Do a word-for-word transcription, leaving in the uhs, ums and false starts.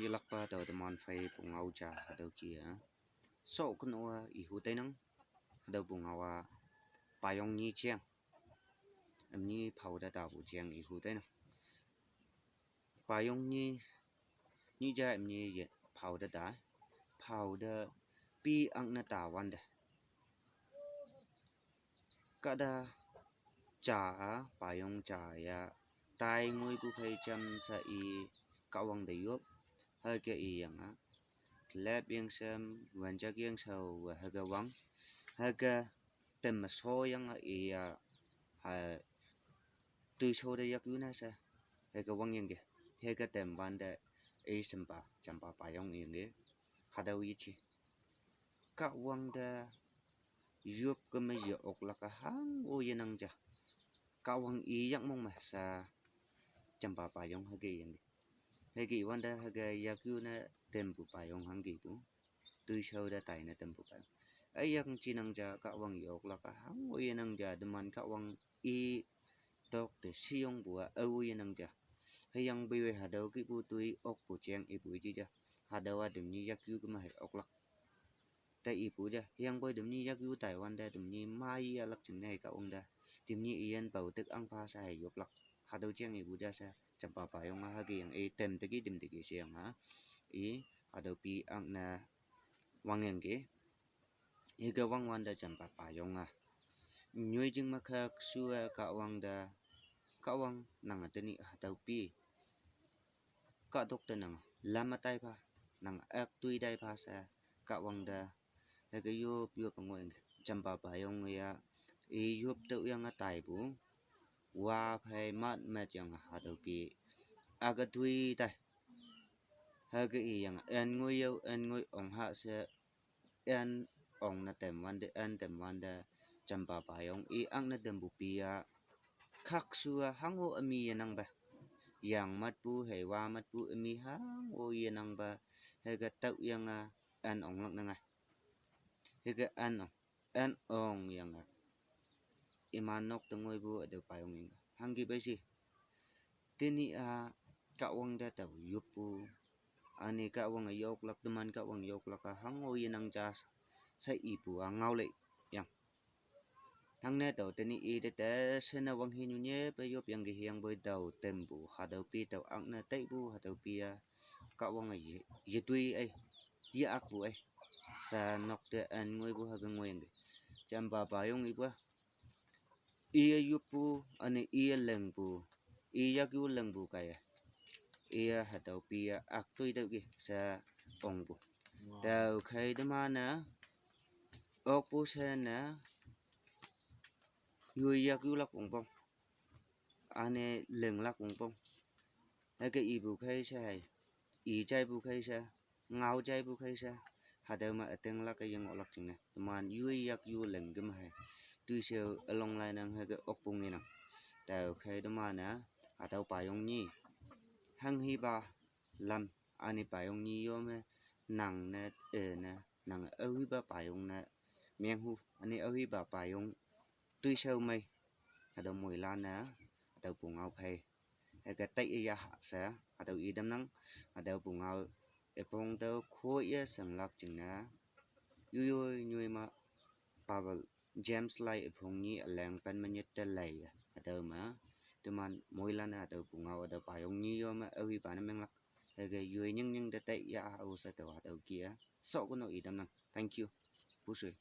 Yelakpa tüo teman phei pungao ja hatüo kih-e, shokono-a ihu teinang, hatüo pungao-a payong nyi jeng, ümnyi phao te tapu jeng ihu teinang. Payong nyi, nyi ja ümnyi ye phao te ta, phao te pi akne tawante, kahta ja-a payong ja ya tai ngoipu phei jamshe i Kahwang te yop, hüke iyange, lep yangshem, wanjak yangshao-e hüke wang, hüke tem me shoyange iya, ha, toishao te yakyu ne she, hüke wangyangki, hüke tem wante, i shimpa, jampa payong yangki, hatüo yeji. Kahwang te yop keme ye oklak-a hango yenang ja. Kahwang i yak mong me she, jampa payong hüke yangki. Hüke iwante hüke yakyu ne tempu payong hangkipu. Toishao te taine tempu payong. Üyang jinang ja Kahwang ye oklak-a hango yenang ja teman Kahwang i tok te shiyongpu-a ao yenang ja. Hüyangpoi hatüo kihpu toi okpu jeng ipu iji ja. Hatüo-a temnyi yakyu keme hei oklak te ipu ja. Hüyangpoi temnyi yakyu taiwante temnyi maiye alak jingne hei Kahwang te, temnyi iyin pao tik ahngpha she hei yoplak. Hatüo jeng ipu ja she, jampa payong-a hüke yang i tem teki tem teki sheyange, i, hatüo pi akne wangyangki. Hüke wangwante jampa payong-a, nyoi jing me khakshu-e Kahwang te, Kahwang nange tenyih hatüo pi kahtok te nang lam-e tai pha, nang ak toi tai pha she, Kahwang te, hüke yop yop ngohyangki. Jampa payong ya, i yop tüoyange taipu, wa phei mat mat yange hatüo pi, ake toi tai. Hüke iyange en ngoi yao, en ngoi ong ha she, en ong ne tem wante, en tem wante, jampa payong i akne tempu pi-a, khakshu-a hango ümi yenangpe. Yang matpu, heiwa matpu ümi hango yenangpe, hüke tüoyange, en onglak nange. Hüke en ong, en ongyange, iman nok te ngoipu hatüo payong yangki. Hangki pei shi, tenyih-a Kahwang te tao yoppu, üne Kahwange yoklak, teman Kahwang yoklak-a hango yenang ja she ipu-a ngaolei yang. Hangne tao tenyih ite te shene wanghe nyunye pe yopyangki hüyangpoi tao tempu hatüo pi tao akne taipu hatüo pi-a, Kahwange ye, yetoi ei, ye akpu ei, she nok te en ngoipu hüke ngohyangki. Jampa payong ipu-a, iye yoppu, üne iye lengpu, i yakyu lengpu kaiye, iye hatüo pi-a ak toi tüoki she ongpu. Tüokhei teman-e okpu she ne, yoi yak yulak wongpong, üne lenglak wongpong. Hüke ipu khei she hei, i jaipu khei she, ngao jaipu khei she, hatüo me ütinglak-e yengohlak jingne teman yoi yak yu leng keme hei, toishao ülong lainang hüke okpu ngenang. Tüokhei teman-e hatüo payong nyi, hanghipa lam, üne payong nyi yo me, nangne, e ne, nang aohipa payong ne menghu, üne aohipa payong toishao mei, hatüo moilan-e, hatüo pungao phei, hüke taiye yaha she, hatüo i tamnang. Hatüo pungao üpong tüo khoye shanglak jingne, yoi yoi nyoi me, Bible James lai üpong nyi üleng pen me nyit te leiye hatüo me, teman moilan-e hatüo pungao hatüo payong nyi yo me aohipa ne menglak, hüke yoi nying nying te taiye yaha she tao hatüo kih-e, shokono i tamnang. Thank you. Pushoi.